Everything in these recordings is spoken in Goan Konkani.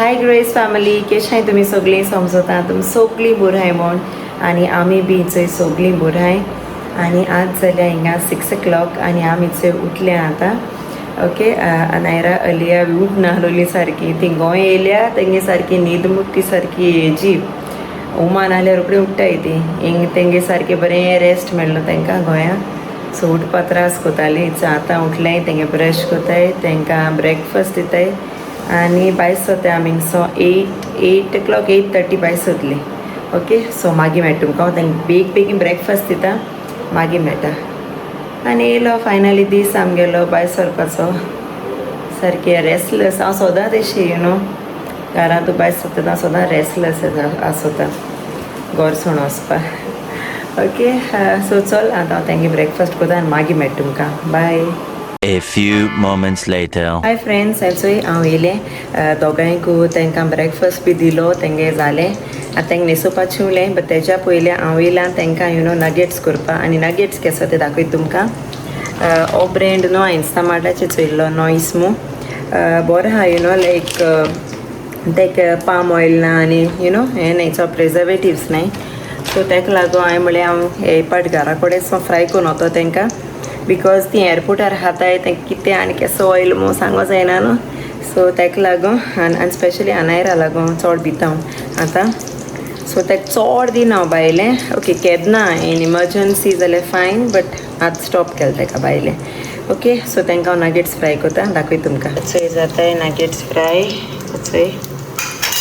हाय ग्रेस फॅमिली, केशाय तुमी सगळीं? समजता तुमी सगळीं बोराय म्हूण आनी आमी बी चोय सगळीं बोराय. आनी आज जाल्या हिंगा 6 o'clock आनी आमी चोय उठले आतां. ओके, अनायरा अलिया बी उठनासलोली सारकी. ती गोंय येयल्या तेंगे सारकी न्हीद मुट्टी सारकी हेजी. उमान आल्यार रोखडी उठ्ठाय ती. हिंग तेंगे सारकें बरें रेस्ट मेळ्ळो तेंकां गोंया, सो उठपा त्रास कोताली. आतां उठलें, तेंगे ब्रश कोताय, तेंकां ब्रेकफास्ट दिताय आनी भायर सोताय आमी. सो 8 o'clock, 8:30 भायर सोदली. ओके, सो मागीर मेळटा तुमकां. हांव तेंकां बेग बेगीन ब्रेकफास्ट दिता, मागीर मेळटा. आनी येयलो फायनली दीस आमगेलो भायर सरपाचो. सारकें रेस्टलेस हांव सदांच अशें, you know, घरांत भायर सरता हांव सदां रेस्टलेस आसता घर सोडून वचपाक. ओके, सो चल आतां हांव तेंगे ब्रेकफास्ट करता आनी मागीर मेळटा तुमकां. बाय. A few moments later. Hi friends, चोय हांव येयलें दोगांयकू तांकां ब्रेकफास्ट बी दिलो, तेंगे जालें. आतां तांकां न्हेसोवपाचें उरलें, बट तेज्या पयलें हांव येयलां तांकां you know nuggets करपा. आनी नगेट्स केसो ते दाखयता तुमकां. हो ब्रँड न्हू हांवें इन्स्टामार्टाचेर चोयल्लो, नॉयस मू. बरो आहा, you know, लायक तेका पाम ऑयल ना आनी you know हें न्हय, चड प्रिजर्वेटिव्स न्हय. सो ताका लागून हांवें म्हणलें हांव हे पाट घरा कडेन फ्राय करून वतो तांकां, because ती एअरपोर्टार खाताय, तेंकां कितें आनी केसो ऑयल मू सांगो जायना न्हू. सो ताका लागून आनी स्पेशली अनायरा लागून चड दिता हांव आतां. सो ताका चड दिना हांव भायलें. ओके, केन्ना इन इमर्जन्सी जाल्यार फायन, बट आतां स्टॉप केलें ताका भायलें. ओके, सो तांकां हांव नगेट्स फ्राय करता, दाखयता तुमकां. चोय जाताय नगेट्स फ्राय. चोय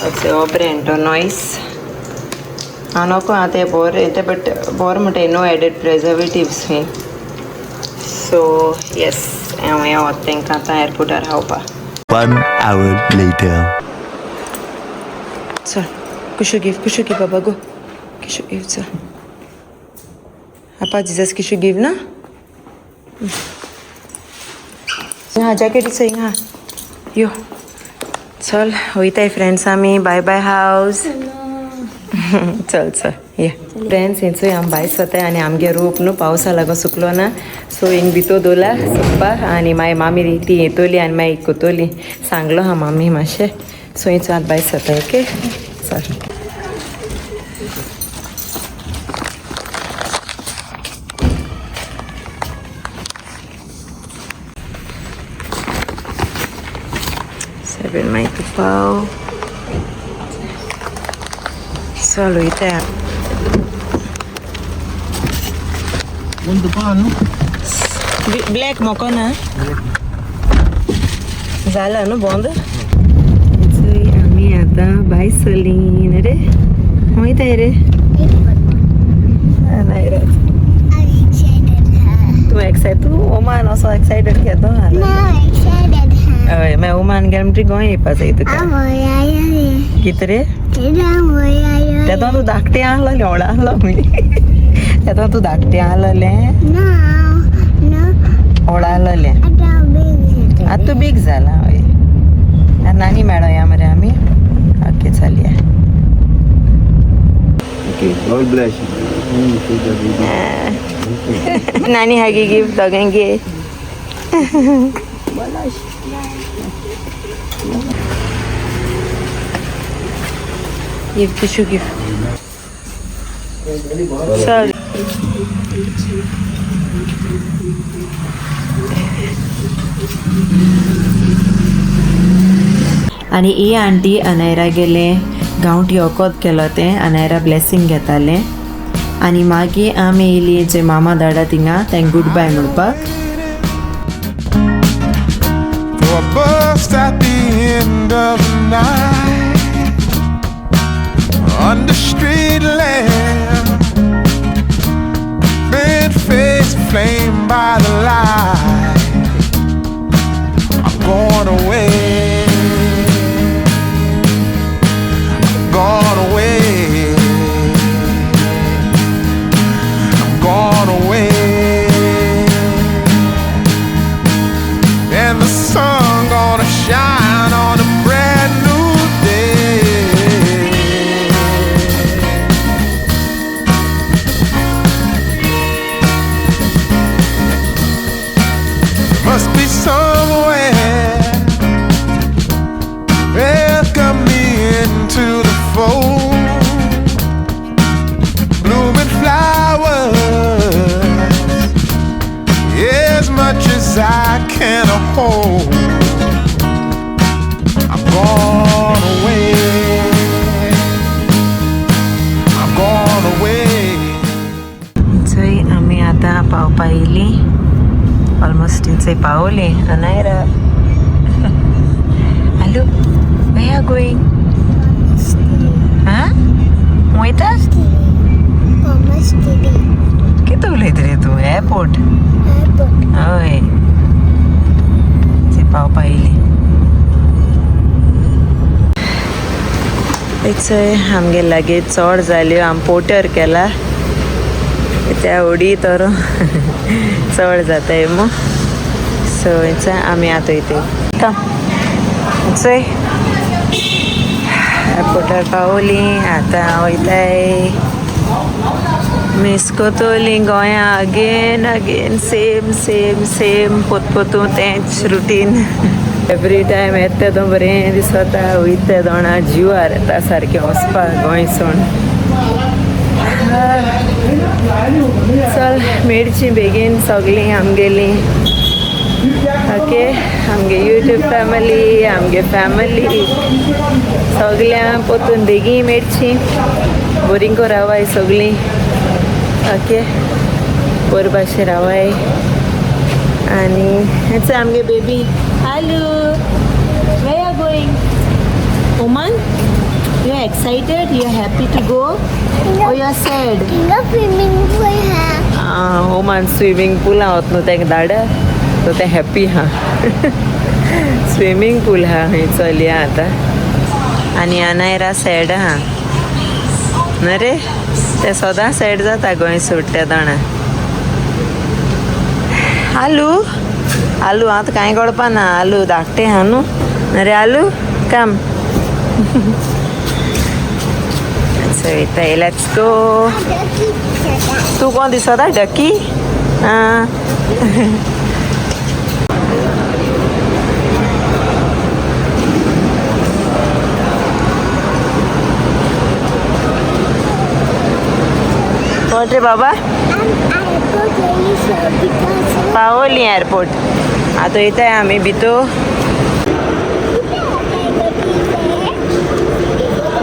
चोय, हो ब्रँड तो नॉयस. हांव नको आतां तें बोरें तें, बट बोर म्हणटा, नो एडेड प्रिजर्वेटिव्स खंय. सो येस, हांव हें वता तांकां आतां एअरपोर्टार खावपाक. 1 hour later. चल कुशू गिव, कुशू गिव बाबा, गो किशू गिव. चल आपा, जिजस किशू गिव ना. हा जॅकेट चोय हा, यो चल वयताय फ्रेंड्स आमी. बाय बाय हावज. चल चल ये फ्रेंड्स, हेंचोय आमी भायर सोताय आनी आमगे रोप न्हू पावसा लागून सुकलो ना, सो हिंग भितर दवरला सुकपाक. आनी मागीर मामी ती येतली आनी मागीर कोतोली सांगलो हा मामी मातशें. सो हिंचो आतां भायर सोताय. ओके, चल. 7 मागीर पाव. चल वयता. ब्लॅक मोको ना जाला न्हू बंद. चोय आमी आतां भायर सरलीं रे, वयताय रे. नाही रे, तूं एक्सायट, तूं ओमान असो एक्सायटेड घेतो. हय, मागीर ओमान गेले म्हणटकीर गोंय येवपा जाय तुका. कितें रे, तेदो तूं धाकटें आहलोलें, व्हडा आहलो मी. तेदो तूं धाकटें आहलोलें, व्हडा आहलोलें. आतां तूं बीग जाला. हय, आतां नानी मेळोया मरे आमी. ओके, चलया. Okay, God bless you. नानी हागी गिफ्ट दोगांक. Give Kishu, give. चल. आनी ही आंटी अनायरा गेले गांवठी वखद केलो तें अनायरा ब्लेसींग घेतालें. आनी मागीर आमी येयली जे मामा धाडा थिंगा तेंका गुड बाय म्हणपाक. For a bust at the end of the night, under street lamp, bent face flamed by the light. I'm going away. I'm gone away. I'm gone away. And the sun gonna shine on a brand new into the fold. Blooming flowers, as much as I can hold. I'm gone away. I'm gone away. चोय आमी आतां पावपा येयली, ऑलमोस्ट थंय पावली. Anaira, hello, where are going? हा, वयता? कितें उलयता रे तूं? एअरपोर्ट. हय, थंय पावपा येयली. चोय आमगे लगेज चड जाल्यो, आमी पोर्टर केला. त्या उडी तर चड जाताय मग. सो आमी आतां वयताय. काम चोय एअरपोर्टार पावली, आतां वयताय. मिस कोतोली गोंया again again, same same same, पोतपोतू तेंच रुटीन. एवरी टायम येता तेदो बरें दिसता, वयता तेदोणा जिवार येता सारकें वचपाक गोंय सोड. चल मेळची बेगीन सगळीं आमगेलीं. ओके, आमगे यूट्यूब फॅमिली, आमगे फॅमिली सगळ्यां पोतून बेगीन मेळची. बोरींग को रावाय सगळीं. ओके, बरे भाशेन रावाय. आनी हेच आमगे baby. Hello, where are going? Oman? You are excited? You are happy to go or you are sad? Swimming pool हा. ओमान स्विमींग पुला वत न्हू तेंका धाड, सो तें हॅप्पी हा. स्विमींग पूल हा खंय चलया आतां. आनी अनायरा सॅड आहा न्हय रे, तें सदां सॅड जाता गोंय सोडटा तेदोणा. आलू आलू आतां कांय कळपा ना, आलू धाकटें आहा न्हू. न्हय रे आलू, काम वयताय. Let's go. तूं कोण दिसता? डकी. आं, कोण रे बाबा? पावली एअरपोर्ट. आतां वयताय आमी भितर.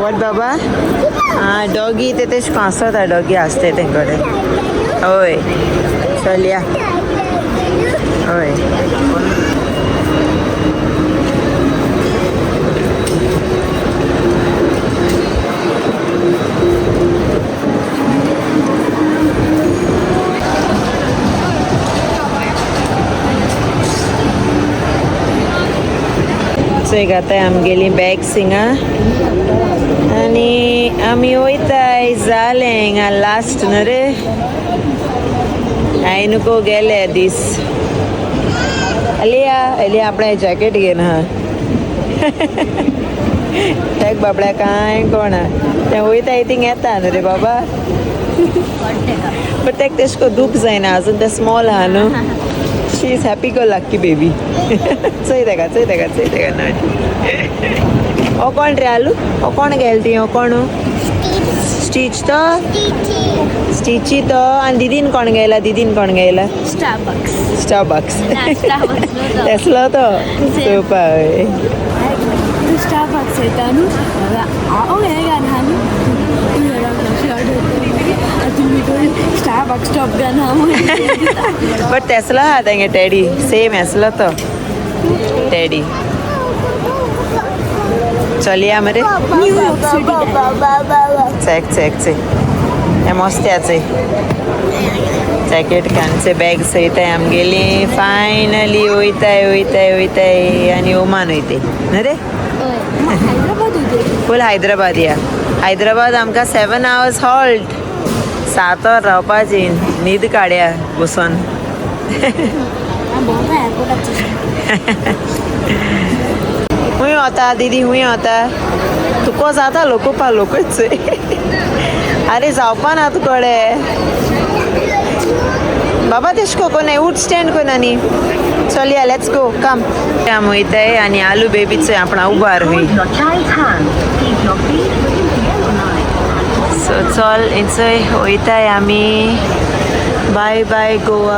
वट बाबा? आं, डॉगी ते तेश आसता, डॉगी आसता तें कडेन. हय, चलया. हय, चोय आतां आमगेली बॅग्स हिंगा आनी आमी वयताय. जालें हिंगा लास्ट न्हू रे, हांवें नको गेले दीस. अलिया अलिया आपणें जॅकेट घेवन आहा. तेक बाबड्या कांय कोणा तें वयताय थिंग येता न्हू रे बाबा. बट तेक तेश को दूख जायना, अजून तें स्मॉल आहा न्हू. She is happy go lucky baby. चोय तेका, चोय तेका, चोय तेका नाटी. ओ कोण रे आलू? ओ कोण गेल ती? ओ कोण? स्टीच तो, स्टिची तो. आनी दिदीन कोण गेला? दिदीन कोण गेला? स्टारबक्स. स्टारबक्स तेसलो तो चोवपा. तूं स्टारबक्स येता न्हू, हांव हें घालना न्हू, स्टारबक्स टॉप घालना. बट तेसलो आहा तेंगे टॅडी, सेम आसलो तो टॅडी. चलया मरे. चेक चेक चेक, हें मस्त्याचें जॅकेट कांचे बॅग सयताय आमगेली. फायनली वयताय वयताय वयताय आनी ओमान वयताय न्हय रे? फूल हैदराबाद या. हैदराबाद आमकां 7 आवर्स हॉल्ट, 7 वर रावपाची, न्हीद काडया बसून. खूंय वता दीदी? खूंय वता? तुका जाता लोकोपा लोकच. अरे जावपा ना तुकडे बाबा, तेश कोण उठ, स्टँड कोण न्ही. चलया, let's go. काम आमी वयताय आनी आलू बेबीचो आपणा उबार हुंय. सो चल इंचय वयताय आमी. Bye bye Goa.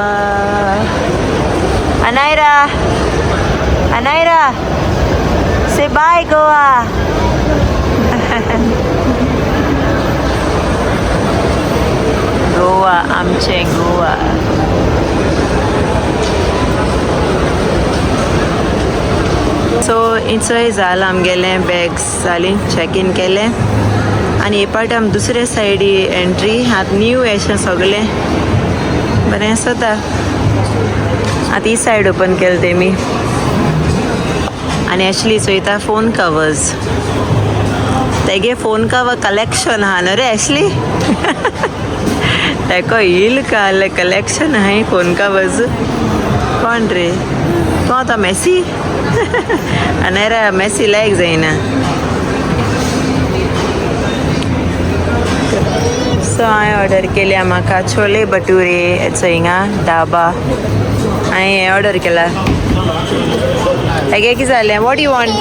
Anaira, Anaira, say bye Goa. Goa आमचें गोवा. सो इंचय जालां आमगेलें, बॅग्स जालीं, चॅक इन केलें आनी हे पाट आम दुसरे सायडी एंट्री. आतां न्यू अशें सगळें बरें आसता. आतां ही सायड ओपन केलें तेमी आनी एशली चोयता फोन कवर्स. तेगे फोन कवर कलेक्शन आहा न्हू रे एशली? तेको येयल काल कलेक्शन आहाय फोन कवर्स. कोण रे तो आतां मेसी? अनेरा मेसी लायक जायना. सो हांवें ऑर्डर केल्या म्हाका छोले भटुरे हिंगा ढाबा. हांवें हें ऑर्डर केला. तेगे कितें जालें? What you want?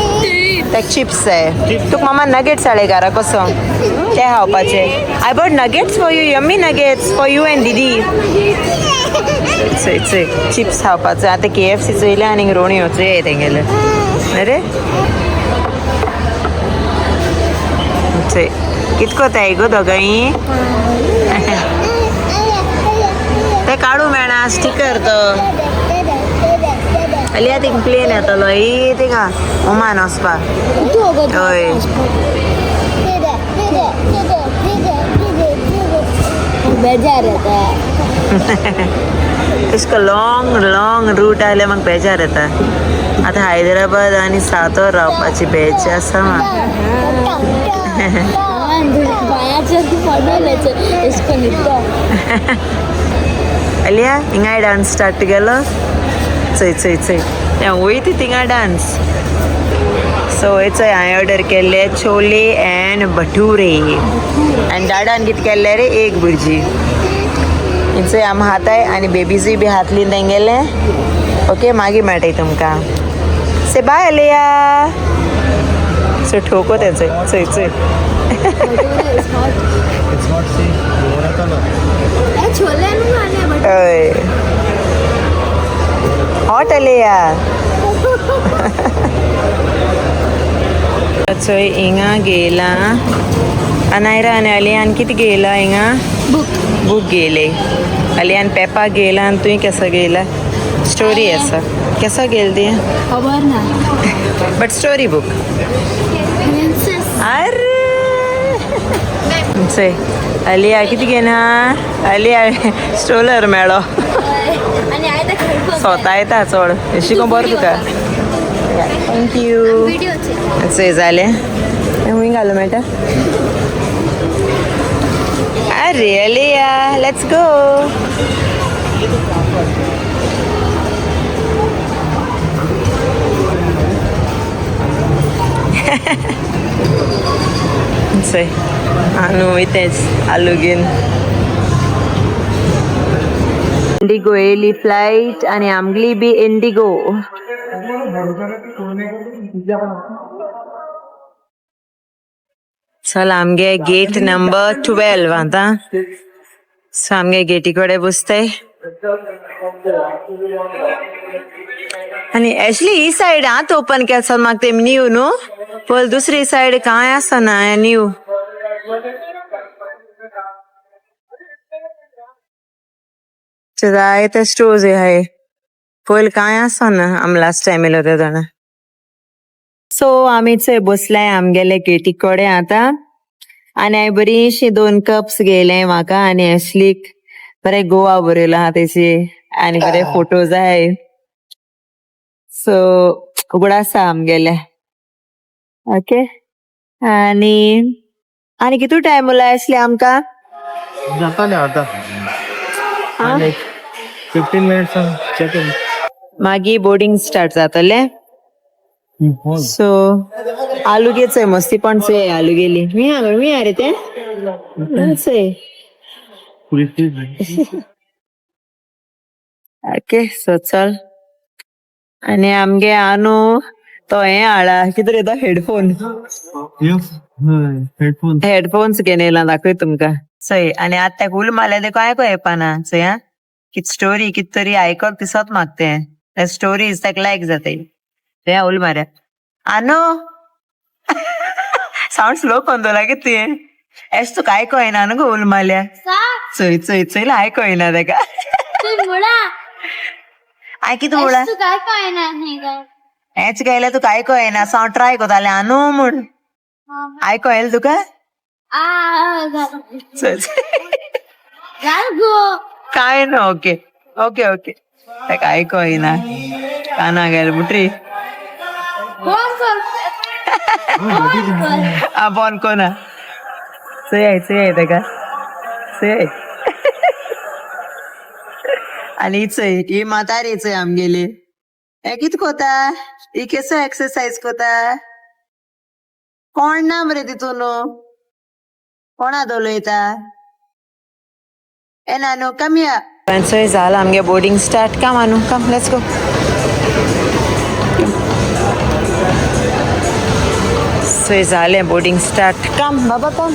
ते चिप्स जाय तुका. मामा नगेट्स हाडले घरा कसो ते खावपाचे. I bought nuggets for you, yummy nuggets for you and दीदी. चोय चोय, चिप्स खावपाचो. आतां केएफसी चोयले आनी रोणी वचूया तेंगेले. अरे चोय कित कोताय गो दोगांय. ते काडू मेळना स्टिकर तो. अलिया थिंग प्लेन येतलो ही थिंगा ओमान वचपा. हय. बेजार येता. इसको लॉंग लॉंग रूट आयले म्हाका बेजार येता. आतां हैदराबाद आनी सातोर रावपाची बेज आसा म्हाका. अलिया हिंगाय डान्स स्टार्ट केलो. चोय चोय चोय, तें वयता थिंगा डान्स. सो चोय हांवें ऑर्डर केल्ले छोले एंड भटुरे आनी डाडान कितें केल्लें रे? एक भुरजी. चोय आमी हाताय आनी बेबीजूय बी हातली तेंगेले. ओके, मागीर मेळटाय तुमकां. से बाय अलिया. सो ठोको तें. चोय चोय चोय. हय, हॉट अलिया. चोय हिंगा गेला अनायरा आनी अलियान. कितें गेला हिंगा? बुक. बूक गेले अलियान. पेपा गेला आनी तुवें केसो गेला? स्टोरी आसा. केसो गेल ती? खबर ना. But story book. अरे चोय अलिया कितें घेना. अलिया स्ट्रोलर मेळ्ळो. स्वता येता चड शिको बरें तुका. Thank you. चोय जालें खंय घालूं मेळटा. अरे अलिया, let's go. चोय आनू वयतेच आलू घेवन. इंडिगो येयली फ्लायट आनी आमगेली बी इंडिगो. चल आमगे गेट नंबर 12 आतां. सो आमगे गेटी कडेन बसताय. आनी एक्चुअली ही सायड आतां ओपन केला म्हाका ते न्यू न्हू. पयल दुसरी सायड कांय आसना न्यू. जायते स्टोर्स आहाय. पयल कांय आसना आमी लास्ट टायम येयलो तेन्ना. सो आमी चोय बसलाय आमगेले गेटी कडेन आतां. आनी हांवें बरीशी 2 कप्स घेयले म्हाका आनी एशलीक. बरें गोवा बरयलो आहा तेची आनी बरे फोटोज आहाय. सो उगडास आसा आमगेले. ओके, आनी आनी कितू टायम उरला एशली आमकां? जाताले आतां 15 मिनिट्स चेक इन. मागीर बोर्डिंग स्टार्ट जातलें. सो आलू घे मस्ती पण चोय आलू गेली. मी हांगा मी रे ते चोय. ओके, सो चल. आनी आमगे आनू तो हे हाडा कितें रे तो हेडफोन. हेडफोन. हेडफोन्स घेवन येयला, दाखय तुमकां. चय, आनी आतां ताका उल मारल्या देखून आयको येवपाना. चय आं, कित स्टोरी कित तरी आयकोक दिसत म्हाका तें. स्टोरीज ताका लायक जाताय. ते उल मारया आनो सावंड स्लो करून दवरला कित तुवें? एश तुका आयको येना न्हू गो उल मारल्या. चय चय चय, आयको येना ताका. I कितें म्हणला? हेच गायल्यार तुका आयको येना, सो हांव ट्राय करतालें आनो म्हूण. आयको येयलें तुका? चल. काय ना, ओके ओके ओके. ताका आयको येना, काना गेले मुट्री. आ बॉन कोना. चय चय ताका चय. आनी चय, ही म्हातारी चय आमगेली. हे कित कोता? ही केसो एक्सरसाइज कोता? कोण ना मरे तितून? कोणा उलयता? ए नानू, कम या. चय, जाला आमगे बोर्डिंग स्टार्ट. कम आनू, कम, let's go. चय, जालें बोर्डिंग स्टार्ट. कम बाबा, कम.